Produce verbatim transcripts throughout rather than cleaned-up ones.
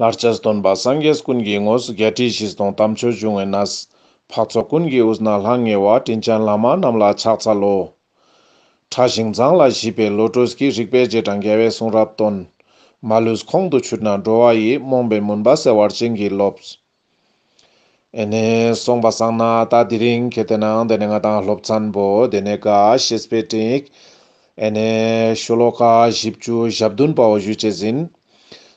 ལྷར་བཅས་སྟོན་པ་སངས་རྒྱས་ཀུན་གྱི་ངོས། བརྒྱད་ཁྲི་བཞི་སྟོང་དམ་ཆོས་འབྱུང་བའི་གནས། འཕགས་ཚོགས་ཀུན་གྱི་དབུས་ན་ལྷང་ངེ་བ། དྲིན་ཅན་བླ་མ་རྣམས་ལ་ཕྱག་འཚལ་ལོ། ཕྲ་ཞིང་མཛངས་ལ་ཞིབ་པའི་བློ་གྲོས་ཀྱིས། རིག་པའི་རྗེས་འབྲང་རྒྱལ་བའི་གསུང་རབ་སྟོན། མ་ལུས་ཁོང་དུ་ཆུད་ནས་འགྲོ་བ་ཡི། རྨོངས་པའི་མུན་པ་སེལ་བར་བྱིན་གྱིས་རློབས། ཨེ་ནེ་སོང་པ་སང་ན་ད་དེ་རིང་ཁེ་ཏེ་ནང་དེ་ནེ་ང་དང་སློབ་ཚན་པོ་དེ་ནེ་ག་བཤེས་པའི་སྤྲིངས་ཡིག་ཨེ་ནེ་ཤོ་ལོ་ཀ་བཞི་བཅུ་ཞེ་བདུན་པོ་ཞུ་ཅེས་ཨིན།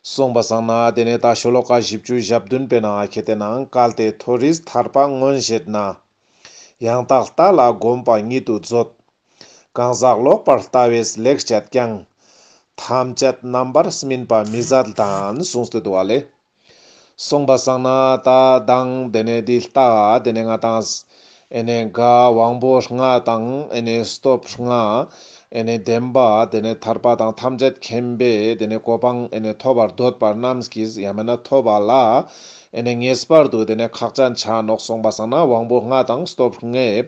སོང་པ་སང་ན་དེ་ནེ་ད་ཤོ་ལོ་ཀ་བཞི་བཅུ་ཞེ་བདུན་པའི་ནང་ཁེ་ཏེ་ནང་གལ་ཏེ་མཐོ་རིས་ཐར་པ་མངོན་བཞེད་ན། ཡང་དག་ལྟ་ལ་གོམས་པ་ཉིད་དུ་མཛོད། གང་ཟག་ལོག་པར་ལྟ་བས་ལེགས་སྤྱད་ཀྱང་། ཐམས་ཅད་རྣམ་པར་སྨིན་པ་མི་བཟད་ལྡན། གསུངས་ཏེ་འདུག་པ་ལེ། སོང་པ་སང་ན་ད་དང་དེ་ནེ་འདི་ལྟ་དེ་ནེ་ང་དང་ཨེ་ནེ་ག་དབང་པོ་ལྔ་དང་ཨེ་ནེ་སྟོབས་ལྔ་ཨེ་ནེ་ལྡན་པ་དེ་ནེ་ཐར་པ་དང་ཐམས་ཅད་མཁྱེན་པའི་དེ་ནེ་གོ་འཕང་ཨེ་ནེ་ཐོབ་པར་འདོད་པ་རྣམས་ཀྱིས་ཡང་མེད་ན་ཐོབ་པ་ལ་ཨེ་ནེ་ངེས་པར་དུ་དེ་ནེ་ཁག་ཅན་ཆ་ནོག། སོང་པ་སང་ན་དབང་པོ་ལྔ་དང་སྟོབས་ལྔའི་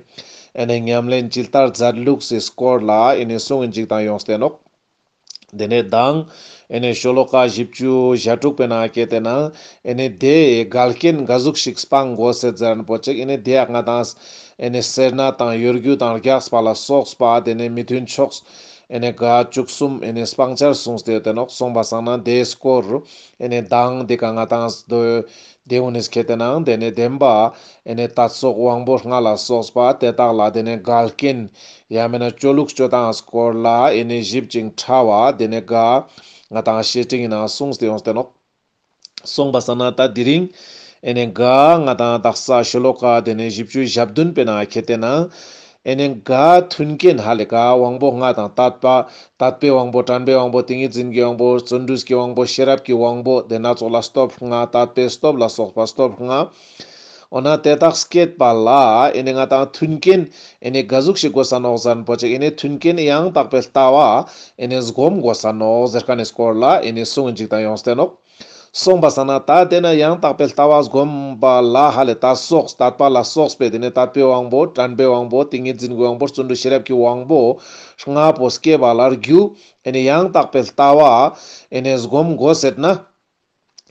ཨེ་ནེ་ཉམས་ལེན་ཇི་ལྟར་མཛད་ལུགས་སི་སྐོར་ལ་ཨེ་ནེ་གསུང་ངིན་ཅིག་དང་ཡོངས་ཏེ་ནོག། དེ་ནེ་དང་ཨེ་ནེ་ཤོ་ལོ་ཀ་བཞི་བཅུ་ཞེ་དྲུག་པའི་ནང་ཁེ་ཏེ་ནང་ཨེ་ནེ་དེའི་འགལ་རྐྱེན་ག་ཟུག་ཞིག་སྤང་དགོས་ཟེར་ཟེར་ན་པོ་ཅིག་ཨེ་ནེ་དེ་ཡང་ང་དང་ཨེ་ནེ་སེར་སྣ་དང་གཡོ་སྒྱུ་དང་རྒྱགས་པ་ལ་སོགས་པ་དེ་ནེ་མི་མཐུན་ཕྱོགས་ཨེ་ནེ་ག་བཅུ་གསུམ་ཨེ་ནེ་སྤང་བྱར་གསུངས་ཏེ་ཡོད་དེ་ནོག། སོང་པ་སང་ན་དེའི་སྐོར་ཨེ་ནེ་དང་དེ་ཀ་ང་དང་དོ་དེ་འུ་ནེ་ཁེ་ཏེ་ནང་དེ་ནེ་ལྡན་པ་ཨེ་ནེ་དད་སོགས་དབང་པོ་ལྔ་ལ་སོགས་པ་དེ་དག་ལ་དེ་ནེ་འགལ་རྐྱེན་ཡང་མེད་ན་སྤྱོད་ལུགས་སྤྱོད་སྟངས་སྐོར་ལ་ཨེ་ནེ་ཞིབ་ཅིང་ཕྲ་བ་དེ་ནེ་ག་ང་དང་བཤེས་སྤྲིངས་ནང་གསུངས་ཏེ་ཡོངས་ཏེ་ནོག། སོང་པ་སང་ན་ད་དེ་རིང་ཨེ་ནེ་ག་ང་དང་དག་ས་ཤོ་ལོ་ཀ་དེ་ནེ་བཞི་བཅུ་ཞེ་བདུན་པའི་ནང་ཁེ་ཏེ་ནང་ཨེ་ནེ་ག་མཐུན་རྐྱེན་ཧ་ལེ་ག་དབང་པོ་ལྔ་དང་དད་པ་དད་པའི་དབང་པོ་དྲན་པའི་དབང་པོ་ཏིང་ངེ་འཛིན་གྱི་དབང་པོ་བརྩོན་འགྲུས་ཀྱི་དབང་པོ་ཤེས་རབ་ཀྱི་དབང་པོ་དེ་ན་ཙོགས་ལ་སྟོབས་ལྔ་དད་པའི་སྟོབས་ལ་སོགས་པ་སྟོབས་ལྔ། འོ་ན་དེ་དག་བསྐྱེད་པ་ལ་ཨེ་ནེ་ང་དང་མཐུན་རྐྱེན་ཨེ་ནེ་ག་ཟུག་ཞིག་དགོས་ས་ནོག་ཟེར་ན་པོ་ཅིག་ཨེ་ནེ་མཐུན་རྐྱེན་ཡང་དག་པའི་ལྟ་བ་ཨེ་ནེ་སྒོམ་དགོས་ས་ནོག་ཟེར་ཁན་ནི་སྐོར་ལ་ཨེ་ནེ་གསུང་ངིན་ཅིག་དང་ཡོངས་ཏེ་ནོག། སོང་པ་སང་ན་ད་དེ་ན་ཡང་དག་པའི་ལྟ་བ་སྒོམ་པ་ལ་ཧ་ལེ་དད་སོགས་དད་པ་ལ་སོགས་པའི་དེ་ནེ་དད་པའི་དབང་པོ་དྲན་པའི་དབང་པོ་ཏིང་ངེ་འཛིན་གྱི་དབང་པོ་བརྩོན་འགྲུས་ཤེས་རབ་ཀྱི་དབང་པོ་ལྔ་པོ་བསྐྱེད་པ་ལ་རྒྱུ་ཨེ་ནེ་ཡང་དག་པའི་ལྟ་བ་ཨེ་ནེ་སྒོམ་དགོས་ཟེར་ན།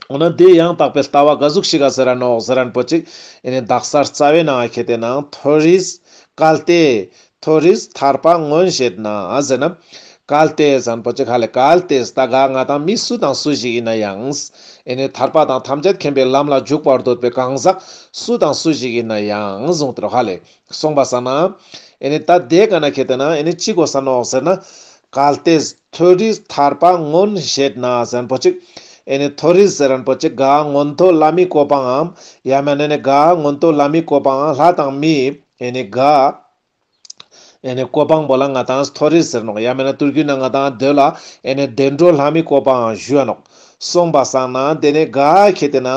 འོ་ན་དེ་ཡང་དག་པའི་ལྟ་བ་ག་ཟུག་ཞིག་ག་ཟེར་ར་ནོག་ཟེར་རན་པོ་ཅིག་ཨེ་ནེ་དག་ས་རྩ་བའི་ནང་ཁེ་ཏེ་ནང་མཐོ་རིས་གལ་ཏེ་མཐོ་རིས་ཐར་པ་མངོན་བཞེད་ན་ཟེར་ན། གལ་ཏེ་ཟེར་རན་པོ་ཅིག་ཧ་ལེ་གལ་ཏེ་ད་ག་ང་དང་མི་སུ་དང་སུ་ཞིག་ཨིན་ན་ཡང་ཨེ་ནེ་ཐར་པ་དང་ཐམས་ཅད་མཁྱེན་པའི་ལམ་ལ་འཇུག་པར་འདོད་པའི་གང་ཟག་སུ་དང་སུ་ཞིག་ཨིན་ན་ཡང་གསུངས་ཏེ་རོ་ཧ་ལེ། སོང་པ་སང་ན་ཨེ་ནེ་ད་དེ་ག་ན་ཁེ་ཏེ་ན་ཨེ་ནེ་ཅི་དགོས་ས་ནོག་ཟེར་ན། གལ་ཏེ་མཐོ་རིས་ཐར་པ་མངོན་བཞེད་ན་ཟེར་རན་པོ་ཅིག་ཨེ་ནེ་མཐོ་རིས་ཟེར་རན་པོ་ཅིག་ག་མངོན་མཐོ་ལྷ་མིའི་གོ་འཕང་ངམ་ཡང་མེད་ན་ཨེ་ནེ་ག་མངོན་མཐོ་ལྷ་མིའི་གོ་འཕང་ལྷ་དང་མིའི་ཨེ་ནེ་ག་ཨེ་ནེ་གོ་འཕང་པོ་ལ་ང་དང་མཐོ་རིས་ཟེར་ནོག། ཡང་མེད་ན་ཐུར་གུ་ན་ང་དང་དེ་ལ་ཨེ་ནེ་བདེ་འགྲོ་ལྷ་མིའི་གོ་འཕང་ཞུ་ཡ་ནོག། སོང་པ་སང་ན་དེ་ནེ་ག་ཁེ་ཏེ་ན་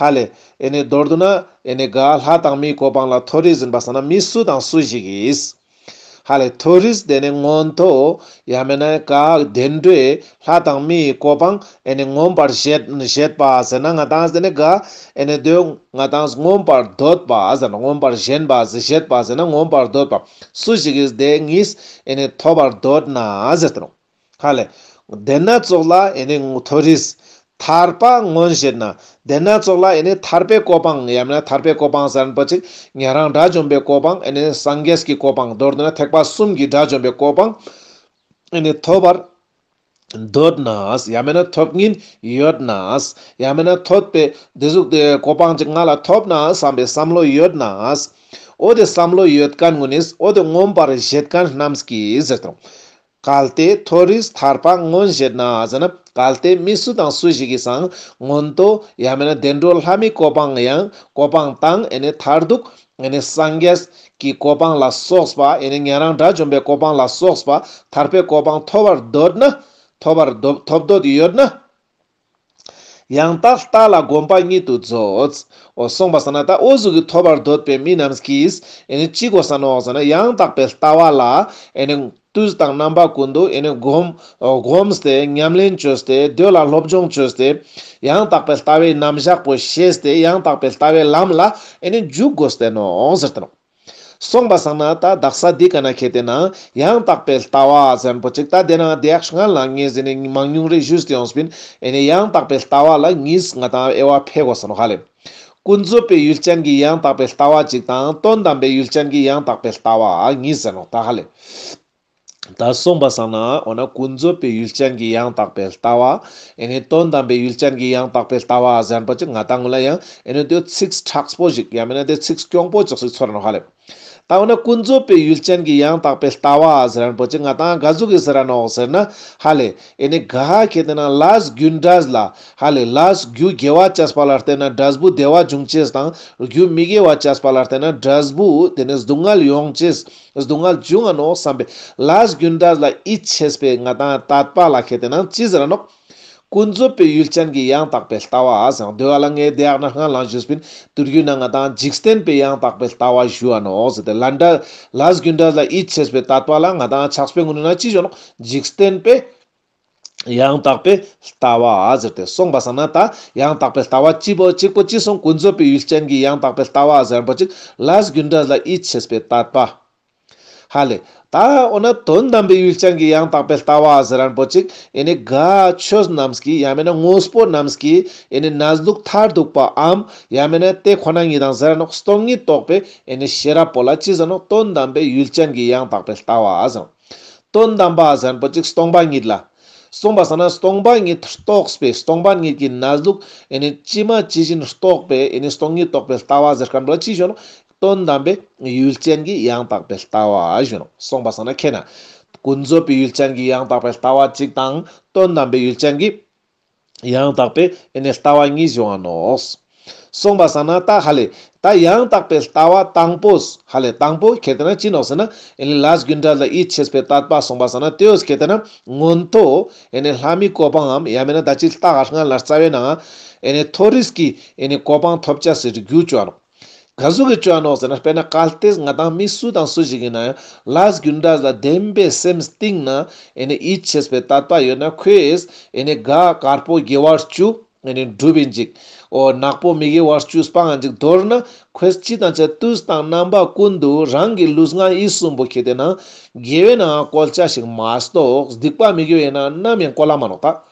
ཧ་ལེ་ཨེ་ནེ་མདོར་བསྡུ་ན་ཨེ་ནེ་ག་ལྷ་དང་མིའི་གོ་འཕང་ལ་མཐོ་རིས་ཟེར་བ་སང་ན་མི་སུ་དང་སུ་ཞིག་གིས། ཧ་ལེ་མཐོ་རིས་དེ་ནེ་མངོན་མཐོ་ཡང་མེད་ན་ག་བདེ་འགྲོའི་ལྷ་དང་མིའི་གོ་འཕང་ཨེ་ནེ་མངོན་པར་བཞེད་བཞེད་པ་ཟེར་ན་ང་དང་དེ་ནེ་ག་ཨེ་ནེ་དེ་ང་དང་མངོན་པར་འདོད་པ་ཟེར་ན་མངོན་པར་ཞེན་པ་ཟེར་བཞེད་པ་ཟེར་ན་མངོན་པར་འདོད་པ་སུ་ཞིག་གིས་དེ་ཉིད་ཨེ་ནེ་ཐོབ་པར་འདོད་ན་ཟེར་ཏེ་ནོག། ཧ་ལེ། དེ་ན་ཙོགས་ལ་ཨེ་ནེ་མཐོ་རིས་ཐར་པ་མངོན་བཞེད་ན། དེ་ན་ཙོགས་ལ་ཨེ་ནེ་ཐར་པའི་གོ་འཕང་ཡང་མེད་ན་ཐར་པའི་གོ་འཕང་ཟེར་རན་པོ་ཅིག་ཉན་རང་དགྲ་བཅོམ་པའི་གོ་འཕང་ཨེ་ནེ་སངས་རྒྱས་ཀྱི་གོ་འཕང་མདོར་བསྡུ་ན་ཐེག་པ་གསུམ་གྱི་དགྲ་བཅོམ་པའི་གོ་འཕང་ཨེ་ནེ་ཐོབ་པར་འདོད་ན། ཡང་མེད་ན་ཐོབ་ཉིན་ཡོད་ན། ཡང་མེད་ན་ཐོབ་པའི་དེ་ཟུག་དེ་གོ་འཕང་ཅིག་ང་ལ་ཐོབ་ན་བསམ་པའི་བསམ་བློ་ཡོད་ན། འོ་དེ་བསམ་བློ་ཡོད་མཁན་ངོ་ནི་འོ་དེ་མངོན་པར་བཞེད་མཁན་རྣམས་ཀྱིས་ཟེར་ཏེ་ནོག། གལ་ཏེ་མཐོ་རིས་ཐར་པ་མངོན་བཞེད་ན་ཟེར་ན་གལ་ཏེ་མི་སུ་དང་སུ་ཞིག་གིས་སང་མངོན་མཐོ་ཡང་མེད་ན་བདེ་འགྲོ་ལྷ་མིའི་གོ་འཕང་ཡང་གོ་འཕང་དང་ཨེ་ནེ་མཐར་ཐུག་ཨེ་ནེ་སངས་རྒྱས་ཀྱི་གོ་འཕང་ལ་སོགས་པ་ཨེ་ནེ་ཉན་རང་དགྲ་བཅོམ་པའི་གོ་འཕང་ལ་སོགས་པ་ཐར་པའི་གོ་འཕང་ཐོབ་པར་འདོད་ན་ཐོབ་པར་འདོད་ཐོབ་འདོད་ཡོད་ན། ཡང་དག་ལྟ་ལ་གོམས་པ་ཉིད་དུ་མཛོད། འོ་སོང་པ་སང་ན་ད་འོ་ཟུག་གི་ཐོབ་པར་འདོད་པའི་མི་རྣམས་ཀྱིས་ཨེ་ནི་ཅི་དགོས་ས་ནོག་ཟེར་ན་ཡང་དག་པའི་ལྟ་བ་ལ་ཨེ་ནི་དུས་དང་རྣམ་པ་ཀུན་ཏུ་ཨེ་ནི་སྒོམ་སྒོམས་ཏེ་ཉམས་ལེན་བཅོས་ཏེ་དེ་ལ་སློབ་སྦྱོང་བཅོས་ཏེ་ཡང་དག་པའི་ལྟ་བའི་རྣམ་གཞག་པོ་ཤེས་ཏེ་ཡང་དག་པའི་ལྟ་བའི་ལམ་ལ་ཨེ་ནི་འཇུག་དགོས་ཏེ་ནོག་ཟེར་ཏེ་ནོག། སོང་པ་སང་ན་ད་དག་ས་འདི་ཀ་ན་ཁེ་ཏེ་ན་ཡང་དག་པའི་ལྟ་བ་ཟེར་ཁན་པོ་ཅིག་ད་དེ་ན་དེ་ཡག་སྔ་ལ་ངས་ཟེར་ནས་མང་ཉུང་རེ་ཞུས་ཏེ་ཡོངས་པིན། ཨེ་ནས་ཡང་དག་པའི་ལྟ་བ་ལ་གཉིས་ང་ཏང་དབྱེ་བ་ཕེ་དགོས་ས་ནོག་ཧ་ལེ། ཀུན་རྫོབ་པའི་ཡུལ་ཅན་གྱི་ཡང་དག་པའི་ལྟ་བ་གཅིག་དང་དོན་དམ་པའི་ཡུལ་ཅན་གྱི་ཡང་དག་པའི་ལྟ་བ་གཉིས་ཟེར་ནོག་ད་ཧ་ལེ། ད་སོང་པ་སང་ན་འོ་ན་ཀུན་རྫོབ་པའི་ཡུལ་ཅན་གྱི་ཡང་དག་པའི་ལྟ་བ། ཨེ་ནས་དོན་དམ་པའི་ཡུལ་ཅན་གྱི་ཡང་དག་པའི་ལྟ་བ་ཟེར་ཁན་པོ་ཅིག་ང་ཏང་ལ་ཡང་ཨེ་ནས་དེ་ཚིག་མཁྲེགས་པོ་ཞིག་ཡང་མེད་ན་དེ་ཚིག་གྱོང་པོ་ཅིག་ཞིག་ཚོར་ནོག་ཧ་ལེ། ད་འོ་ན་ཀུན་རྫོབ་པའི་ཡུལ་ཅན་གྱི་ཡང་དག་པའི་ལྟ་བ་ཟེར་ཁན་པོ་ཅིག་ང་ཏང་ག་ཟུག་གི་ཟེར་ར་ནོག་ཟེར་ན་ཧ་ལེ། ཨེ་ནི་ག་ཁེ་ཏེ་ན་ལས་རྒྱུ་འབྲས་ལ་ཧ་ལེ་ལས་རྒྱུ་དགེ་བ་བྱས་པ་ལ་བརྟེན་ན་འབྲས་བུ་བདེ་བ་འབྱུང་ཅེས་དང་རྒྱུ་མི་དགེ་བ་བྱས་པ་ལ་བརྟེན་ན་འབྲས་བུ་དེ་ནི་སྡུག་བསྔལ་ཡོང་ཅེས་སྡུག་བསྔལ་འབྱུང་ང་ནོག་བསམ་པའི་ལས་རྒྱུ་འབྲས་ལ་ཡིད་ཆེས་པའི་ང་ཏང་དད་པ་ལ་ཁེ་ཏེ་ན་ཅི་ཟེར་ར་ནོག་ཀུན་རྫོབ་པའི་ཡུལ་ཅན་གྱི་ཡང་དག་པའི་ལྟ་བ་ཟེར་དུས་ལ་ངས་དེ་ཡག་ན་སྔ་ལ་ཞུས་པིན། དུས་རྒྱུན་ན་ང་ཏང་འཇིག་རྟེན་པའི་ཡང་དག་པའི་ལྟ་བ་ཞུ་བ་ནོག་ཟེར་ཏེ་ལས་འབྲས་ལས་རྒྱུ་འབྲས་ལ་ཡིད་ཆེས་པའི་དད་པ་ལ་ང་ཏང་ཕྱག་དཔེ་ངོ་ན་ཅི་ཞུ་ནོག་འཇིག་རྟེན་པའི་ཡང་དག་པའི་ལྟ་བ་ཟེར་ཏེ་སོང་པ་སང་ན་ད་ཡང་དག་པའི་ལྟ་བ་གཅིག་པོ་གཅིག་པོ་ཅི་སོང་ཀུན་རྫོབ་པའི་ཡུལ་ཅན་གྱི་ཡང་དག་པའི་ལྟ་བ་ཟེར་པོ་ཅིག་ལས་རྒྱུ་འབྲས་ལ་ཡིད་ཆེས་པའི་དད་པ། ཧ་ལེ། ད་འོ་ན་དོན་དམ་པའི་ཡུལ་ཅན་གྱི་ཡང་དག་པའི་ལྟ་བ་ཟེར་ཁན་པོ་ཅིག་ཨེ་ནི་ག་ཆོས་རྣམས་ཀྱི་ཡང་མེད་ན་དངོས་པོ་རྣམས་ཀྱི་ཨེ་ནི་གནས་ལུགས་མཐར་ཐུག་པའམ་ཡང་མེད་ན་དེ་ཁོ་ན་ཉིད་དང་ཟེར་ནོག་སྟོང་ཉིད་རྟོགས་པའི་ཨེ་ནི་ཤེས་རབ་པོ་ལ་ཅི་ཟེར་ནོག་དོན་དམ་པའི་ཡུལ་ཅན་གྱི་ཡང་དག་པའི་ལྟ་བ་ཟེར་ནོག་དོན་དམ་པ་ཟེར་ཁན་པོ་ཅིག་སྟོང་པ་ཉིད་ལ། སོང་པ་སང་ན་སྟོང་པ་ཉིད་རྟོགས་པའི་སྟོང་པ་ཉིད་ཀྱི་གནས་ལུགས་ཨེ་ནི་ཇི་མ་ཇི་བཞིན་རྟོགས་པའི་ཨེ་ནི་སྟོང་ཉིད་རྟོགས་པའི་ལྟ་བ་ཟེར་ཁན་པོ་ལ་ཅི་ཞུ་ནོག་དོན་དམ་པའི་ཡུལ་ཅན་གྱི་ཡང་དག་པའི་ལྟ་བ་ཞུ་ནོག་སོང་པ་སང་ན་ཁེ་ན། ཀུན་རྫོབ་པའི་ཡུལ་ཅན་གྱི་ཡང་དག་པའི་ལྟ་བ་གཅིག་དང་དོན་དམ་པའི་ཡུལ་ཅན་གྱི་ཡང་དག་པའི་ཨེ་ནི་ལྟ་བ་གཉིས་ཞུ་བ་ནོག་སོང་པ་སང་ན་ད་ཧ་ལེ། ད་ཡང་དག་པའི་ལྟ་བ་དང་པོ་ཧ་ལེ་དང་པོ་ཁེ་ཏེ་ན་ཅི་ནོག་ཟེར་ན་ཨེ་ནི་ལས་རྒྱུ་འབྲས་ལ་ཡིད་ཆེས་པའི་དད་པ་སོང་པ་སང་ན་དེ་ཡོད་ཁེ་ཏེ་ན་མངོན་མཐོ་ཨེ་ནི་ལྷ་མིའི་གོ་འཕང་ངམ་ཡང་མེད་ན་ད་ཅི་ལྟ་ག་སྔ་ལ་རྩ་བའི་ནང་ཨེ་ནི་མཐོ་རིས་ཀྱི་ཨེ་ནི་གོ་འཕང་ཐོབ་ཅེས་སི་རྒྱུ་ཅོ་ནོག་ག་ཟུག་གི་ཅོ་ནོག་ཟེར་ན་དཔེར་ན་གལ་ཏེ་ང་ཏང་མི་སུ་དང་སུ་ཞིག་ཡིན་ན་ཡང་ལས་རྒྱུ་འབྲས་ལ་བདེན་པའི་སེམས་གཏིང་ན་ཨེ་ནི་ཡིད་ཆེས་པའི་དད་པ་ཡོད་ན་ཁོས་ཨེ་ནི་ག་དཀར་པོ་དགེ་བ་བཅུ་ཨེ་ནི་སྒྲུབ་ཡིན་ཅིག་འོ་ནག་པོ་མི་དགེ་བ་བཅུ་སྤང་ཡིན་ཅིག་མདོར་ན་ཁོས་ཅི་དང་ཅི་དུས་དང་རྣམ་པ་ཀུན་ཏུ་རང་གི་ལུས་ངག་ཡིད་གསུམ་པོ་ཁེ་ཏེ་ན་དགེ་བའི་ནང་བཀོལ་ཅེས་ཤིག་མ་གཏོགས་སྡིག་པ་མི་དགེ་བའི་ནང་ནམ་ཡང་བཀོལ་ལ་མ་ནོག་ད།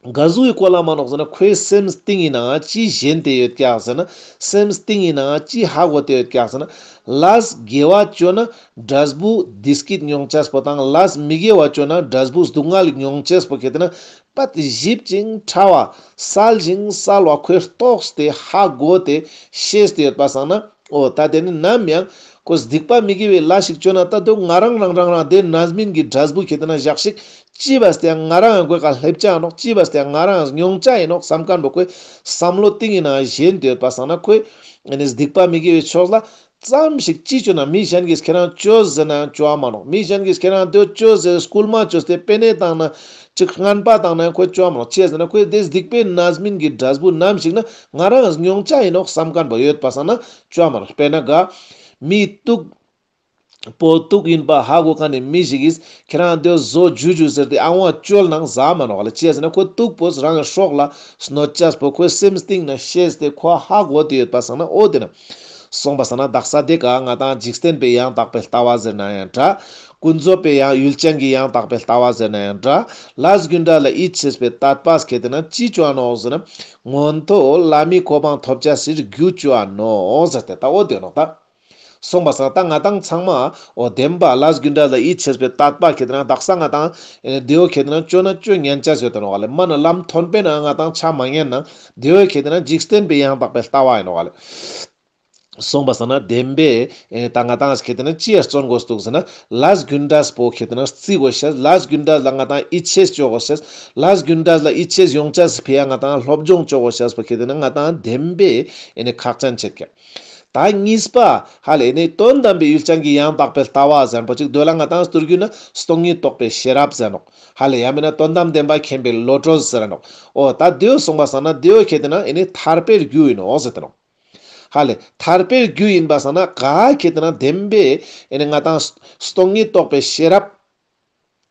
ག་ཟུག་གི་བཀོལ་ལ་མ་ནོག་ཟེར་ན་ཁོའི་སེམས་གཏིང་ངི་ནང་ཅི་ཞེན་ཏེ་ཡོད་ཀྱག་ཟེར་ན་སེམས་གཏིང་ངི་ནང་ཅི་ཧ་གོ་སྟེ་ཡོད་ཀྱག་ཟེར་ན་ལས་དགེ་བ་ཅོ་ན་འབྲས་བུ་བདེ་སྐྱིད་མྱོང་ཅེས་པོ་དང་ལས་མི་དགེ་བ་ཅོ་ན་འབྲས་བུ་སྡུག་བསྔལ་མྱོང་ཅེས་པོ་ཁེ་ཏེ་ན་པད་ཞིབ་ཅིང་ཕྲ་བ་གསལ་ཞིང་གསལ་བ་ཁོས་རྟོགས་ཏེ་ཧ་གོ་སྟེ་ཤེས་ཏེ་ཡོད་པ་སང་ན། འོ་ད་དེ་ནི་ནམ་ཡང་ཁོ་སྡིག་པ་མི་དགེ་བའི་ལས་ཤིག་ཅོ་ན་ད་དུང་ང་རང་རང་རང་རང་དེ་རྣམ་སྨིན་གྱི་འབྲས་བུ་ཁེ་ཏེ་ན་ཞག་ཞིག་ཅི་བས་ཏེ་ང་རང་ཡང་གོས་ཀ་སླེབ་ཅ་ནོག་ཅི་བས་ཏེ་ང་རང་ཡང་མྱོང་ཅ་ཡིན་ནོག་བསམ་མཁན་པོ་ཁོའི་བསམ་བློ་གཏིང་ངི་ནང་ཞེན་ཏེ་ཡོད་པ་སང་ན་ཁོས་ཨེ་ནི་སྡིག་པ་མི་དགེ་བའི་ཕྱོགས་ལ་ཙམ་ཞིག་ཅི་ཅོ་ན་མི་གཞན་གྱིས་ཁྱེད་རང་ཅོས་ཟེར་ན་ཅོ་བ་མ་ནོག་མི་གཞན་གྱིས་ཁྱེད་རང་དེ་ཅོས་ཟེར་སྐུལ་མ་ཅོས་ཏེ་པེ་ནེ་བཏང་ན་ཅིག་རྔན་པ་བཏང་ན་ཁོས་ཅོ་བ་མ་ནོག་ཅི་ཟེར་ན་ཁོས་དེ་སྡིག་པའི་རྣམ་སྨིན་གྱི་འབྲས་བུ་ནམ་ཞིག་ན་ང་རང་མྱོང་ཅ་ཡིན་ནོག་བསམ་མཁན་པོ་ཡོད་པ་སང་ན། ཅོ་མ་ནོག་དཔེར་ན་ག་མི་དུག་པོ་དུག་ཡིན་པ་ཧ་གོ་མཁན་ནི་མི་ཞིག་གིས་ཁྱེད་རང་དེ་བཟོ་ཇུ་ཇུ་ཟེར་ཏེ་ཨ་ཝང་བཅོལ་ནང་ཟ་མ་ནོག་ལ། ཅི་ཟེར་ན་ཁོ་དུག་པོ་རང་གི་སྲོག་ལ་གནོད་ཅེས་པོ་ཁོའི་སེམས་གཏིང་ན་ཤེས་ཏེ་ཁོ་ཧ་གོ་སྟེ་ཡོད་པ་སང་ན། འོ་དེ་ན་སོང་པ་སང་ན་དག་ས་དེ་ཀ་ང་ཏང་འཇིག་རྟེན་པའི་ཡང་དག་པའི་ལྟ་བ་ཟེར་ན་ཡང་འདྲ། ཀུན་རྫོབ་པའི་ཡང་ཡུལ་ཅན་གྱི་ཡང་དག་པའི་ལྟ་བ་ཟེར་ན་ཡང་འདྲ། ལས་རྒྱུ་འབྲས་ལ་ཡིད་ཆེས་པའི་དད་པ་ཁེ་ཏེ་ན་ཅི་ཅོ་ནོག་ཟེར་ན་མངོན་མཐོ་ལྷ་མིའི་གོ་འཕང་ཐོབ་ཅེས་སི་རྒྱུ་ཅོ་ནོག་ཟེར་ཏེ་ད་འོ་དེ་ནོག་ད། སོང་པ་སང་ད་ང་ཏང་ཚང་མ་འོ་བདེན་པ་ལས་རྒྱུ་འབྲས་ལ་ཡིད་ཆེས་པའི་དད་པ་ཁེ་ཏེ་ན་དག་ས་ང་ཏང་ཨེ་ནི་དེའོ་ཁེ་ཏེ་ན་ཅོ་ན་ཅོ་ཉན་ཅེས་ཡོད་དེ་ནོག་ལེ། མ་ན་ལམ་མཐོན་པོའི་ནང་ང་ཏང་ཆ་མ་ཉན་ན་དེའོ་ཁེ་ཏེ་ན་འཇིག་རྟེན་པའི་ཡང་དག་པའི་ལྟ་བ་ཡིན་ནོག་ལེ། སོང་པ་སང་ན་བདེན་པའི་ཨེ་ནི་ད་ང་ཏང་ཁེ་ཏེ་ན་ཅི་ཡ་བརྩོན་དགོས་འདུག་ཟེར་ན་ལས་རྒྱུ་འབྲས་པོ་ཁེ་ཏེ་ན་རྩི་དགོས་ཤེས། ལས་རྒྱུ་འབྲས་ལ་ང་ཏང་ཡིད་ཆེས་ཅོ་དགོས་ཤེས། ལས་རྒྱུ་འབྲས་ལ་ཡིད་ཆེས་ཡོང་ཅེས་སི་ཕི་ཡ་ང་ཏང་སློབ་སྦྱོང་ཅོ་དགོས་ཤེས་པོ་ཁེ་ཏེ་ན་ང་ཏང་བདེན་པའི་ཨེ་ནི་ཁག་ཅན་ཆེད་ཀྱག་ད་གཉིས་པ་ཧ་ལེ་ནི་དོན་དམ་པའི་ཡུལ་ཅན་གྱི་ཡང་དག་པའི་ལྟ་བ་ཟེར་པོ་ཅིག་དོ་ལ་ང་ཏང་སྟོད་རྒྱུ་ན་སྟོང་ཉིད་རྟོགས་པའི་ཤེས་རབ་ཟེར་ནོག་ཧ་ལེ་ཡང་མིན་ན་དོན་དམ་བདེན་པ་མཁྱེན་པའི་བློ་གྲོས་ཟེར་ནོག་འོ་ད་དེའོ་སོང་པ་སང་ན་དེའོ་ཁེ་ཏེ་ན་ཨེ་ནི་ཐར་པའི་རྒྱུ་ཡིན་ནོག་ཟེར་ཏེ་ནོག་ཧ་ལེ་ཐར་པའི་རྒྱུ་ཡིན་པ་སང་ན་ག་ཁེ་ཏེ་ན་བདེན་པའི་ཨེ་ནི་ང་ཏང་སྟོང་ཉིད་རྟོགས་པའི་ཤེས་རབ་